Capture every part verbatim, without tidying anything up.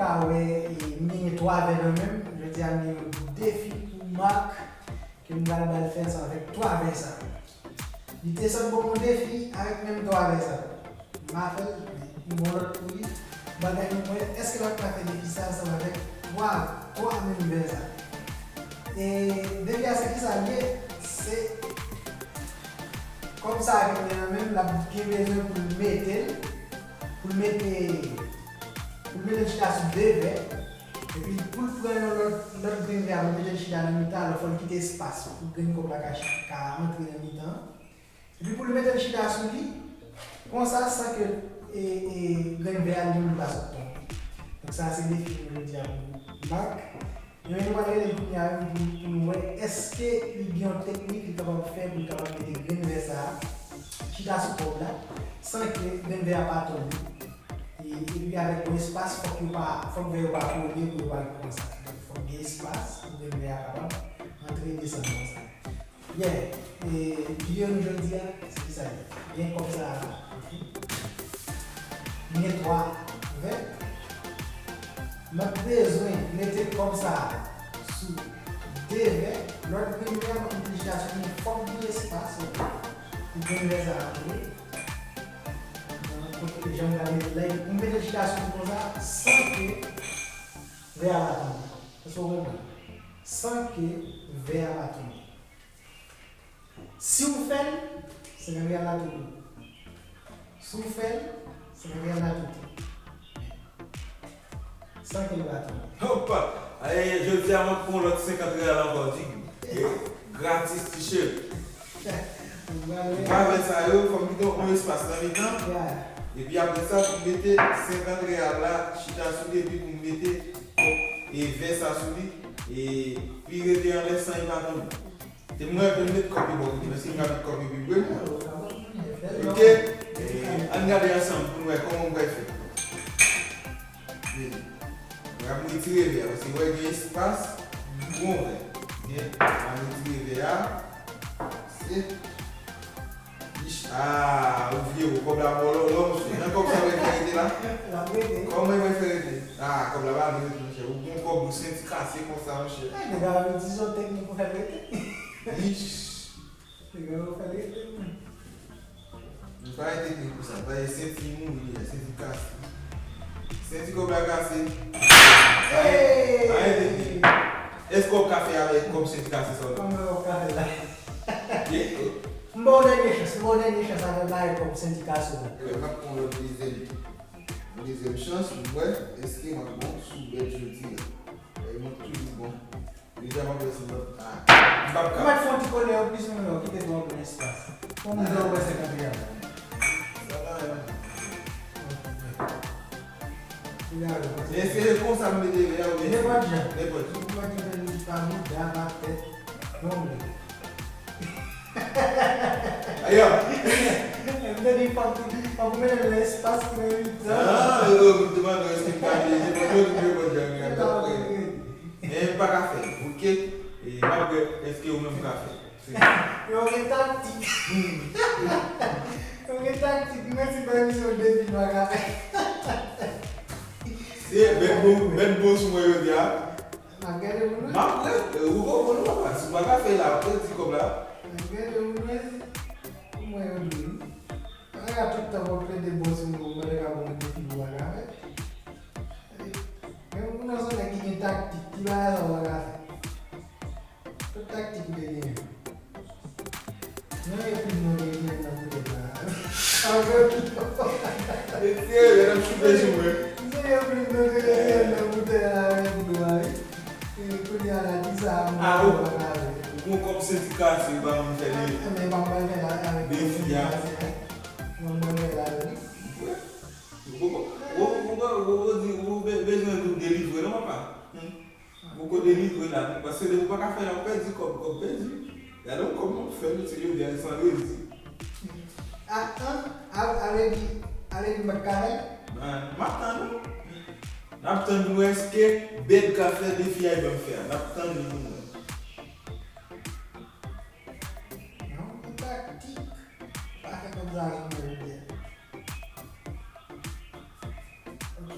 Sa wè, e, m genyen twa vè nan men m. Jodi a, m gen yon defi pou Marc ke m pral ba l fè ansanm avèk twa vè sa yo. Li te sot ban m yon defi avèk menm twa vè sa yo. M pa fè l, men m gon lòt pou li. M pral gade pou m wè èske l ap ka fè defi sa ansanm avèk twa, twa menm vè sa yo. E defi a, se kisa l ye? Se kòb sa a ke l gen nan men l, l ap gen bezwen pou l mete l, pou l mete, pou l mete l chita sou de vè, epi pou l pran yon lòt, lòt grenn vè a, pou l mete l chita nan mitan, alò fò l kite espas pou grenn kòb la ka, ka rantre nan mitan an. Epi pou l mete l chita sou li, konsa, san ke, e, e, grenn vè a li menm li pa sot tonbe. Donk, sa a se defi nou jodi a pou Marc. Ebyen, nou pral rele l kounye a menm pou, pou nou wè èske li gen yon teknik li kapab fè pou l kapab mete grenn vè sa a chita sou kòb la, san ke grenn vè a pa tonbe. E, epi avèk yon espas, fòk yo pa, fòk vè yo pa kole pou yo pa konsa. Donk, fòk gen espas pou grenn vè a kapab antre desann konsa. Yeah, e, videyo nou jodi a, se kisa l ye? Gen kòb sa a la. M gen twa vè. M ap bezwen mete kòb sa a sou de vè. Lòt grenn vè a, m ap mete l chita sou li, fòk gen espas pou grenn vè sa a antre. Donk, kote jan m gade la, m mete l chita sou li konsa, san ke vè a pa tonbe. Èske w konprann? San ke vè a pa tonbe. Si w fè l, senkant reyal la tou pou ou. Si w fè l, senkant reyal la tou pou ou. San ke l pa tonbe. Opa! Ay, jodi a, mwen pran lòt senkant reyal ankò, di gou. Gratis, ti cheri. Mwen avè sa yo, fò m kite yon espas nan mitan. Epi apre sa, pou m mete senkant reyal la, chita sou li, epi pou m mete e vè sa sou li, e pi rete anlè san li pa tonbe. Te mwen pou m met kòb yo bò kote, paske m ka met kòb yo pi pre. Ok? E, ann gade ansanm pou n wè kòman m pral fè. Vini. Mwen ap retire vè a, paske wè gen espas pou yon vè. Ok? Ann retire vè a. Se. Mich, ah, ou vye ou, kòb la bò lòlò, monchè. Jan kòb sa va fè rete la? L ap rete. Kòman l va fè rete? Ah, kòb la pa vle rete, monchè. Ou gon kòb ou senti kase konsa, monchè. Eh, nèg la vle di se yon teknik pou fè l rete. Mich. Nèg la fè l rete, wi. M pa gen teknik pou sa. M pa gen senti mouri, senti kase. Senti kòb la kase. Hey! Pa gen teknik. Èske w ka fè avèk kòb senti kase sa w la? Kòman w ka fè la? M ba w dènye chans, m ba w dènye chans avèk bagay kòb senti kase w la. Ebyen, m ap pran lòt dezyèm, yon dezyèm chans pou m wè èske m ap bon sou bèt jodi a. E mwen toujou bon. Deja m ap wè si m ap, ah, m p ap ka. Ou mèt fè yon ti kole yo plis mwen yo, kite pou anpil espas. Pou moun jan w wè senkant reyal. Sa pa yon. Men se konsa m mete vè a oubyen? Nenpòt jan. Nenpòt jan. Ou pa gen pa bouda, pa tèt. Non, men. Ayo! M te di fòk, fòk ou mete nan espas ki nan mitan. Ah, yo, m te mande èske m ka leve, mwen di yo, mwen di yo, men m pa ka fè l, ok? E m ap wè èske ou menm ka fè l. Yo gen taktik. Yo gen taktik, mwen si pa emisyon depi nou pa ka fè. Se bèt bon, bèt bon sou mwen jodi a. M ap gade pou nou. M ap wè, ou konprann ou papa, si w pa ka fè l la, w pèdi kòb la. M ap gade pou nou, si pou mwen yo dwe. Bagay la tout tan w ap plede bon sou mwen, mwen te ka bon depi pou bagay. Men ou nan zòn nèg ki gen taktik, ki bagay sa w pa ka fè. Tout taktik ou te genyen. Men yo plis non ke li gen nan boutèy la. Avèk. Mesye, yo ap choute sou mwen. Men yo plis non ke li gen nan boutèy la avèk nou a, wi. E kounye a la, di sa a, mwen pa ka fè. Ou gon kòb senti kase, ou pa konn fè de. Men pa pral fè la avèk defi a. Mwen mwen fè la, wi. Ou, ou, ou, ou, ou di, ou be-, bezwen tou delivre, non, papa? Hmm. Poko delivre la, paske depi w pa ka fè l, w ap pèdi kòb, kòb pèdi. Gade yon kòb mwen fè, mesye, jodi a san redi. A, an, a, a vle di, a vle di m p ap ka fè l? Ban, m ap tann ou. N ap tann pou n wè èske Bèd ka fè defi a li ban m fè a. N ap tann li pou n wè. Non, se taktik. Pa fè kòb sa janm jodi a. Ok.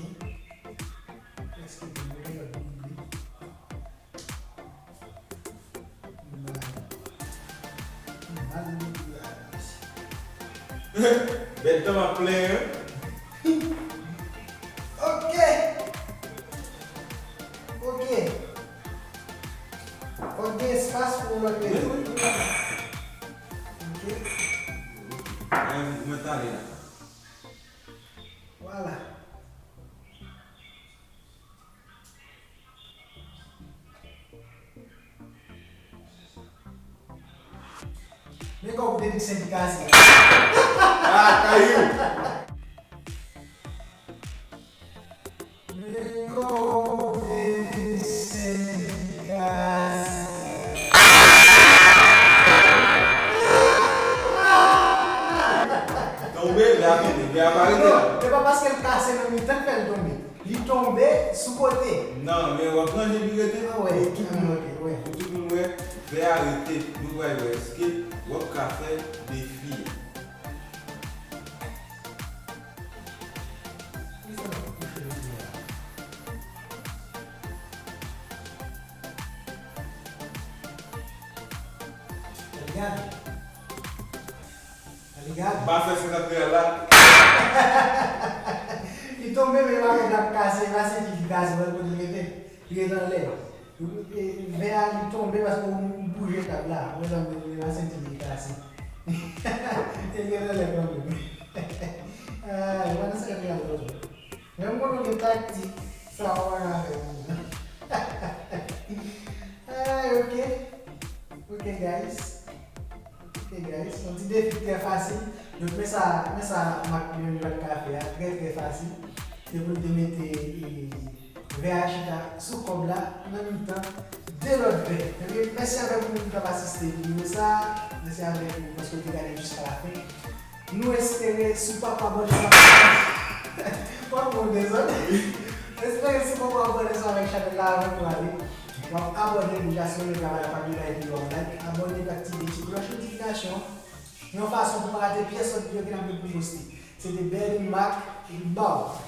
Bèt tan m ap plenyen. Ok. Ok. Fòk gen espas pou yon lòt rete. Wi, wi, wi. Ok. Mwen, mwen t ale la. Vwala. Men kòb depi k sendika se. Ah, Kayou! Men kòb depi k sendika se. Tonbe, la tonbe, men a pa rete la. Non, se pa paske l kase nan mitan k fè l tonbe. Li tonbe sou kote. Non, men w ap ranje li rete. Ah, wè. Pou tout moun, ah, ok, wè. Pou tout moun wè, vè a rete. Nou pral wè èske w ap ka fè defi a. Kisa w ap kouche depi a? Gade. Gade. Pa fè senkant reyal la. Li tonbe, men pa konn ap kase, pa se ki li kase, wè kote l rete. Li rete anlè. E, vè a li tonbe paske ou bouje tab la. Mwen, sa mwen, mwen, mwen santi li kase. Li rete anlè kanmenm. Ay, mwen, sa reyal la. Men m konnen gen taktik, sa w pa ka fè pou mwen. Ay, ok. Ok, guys. Ok, guys. Yon ti defi trè fasil. Donk, men sa, men sa Marc Leandro ka fè a, trè, trè fasil. Se pou l te mete, e, vè a chita sou kòb la, nan mitan de lòt vè. Ebyen, mèsi avèk ou menm k ap asiste videyo sa. Mèsi avèk ou paske w te gade jiska lafen. Nou espere si w poko abòne sa. Pòt mwen dezòd. Espere si w poko abòne sa avèk chanèl la avan nou ale. W ap abòne deja si w renmen travay la, pa bliye like videyo a, like, abòne epi aktive ti klòch notifikasyon. Yon fason pou pa rate pyès lòt videyo ke n ap gen pou poste. Se te Berlin Mac, epi baw.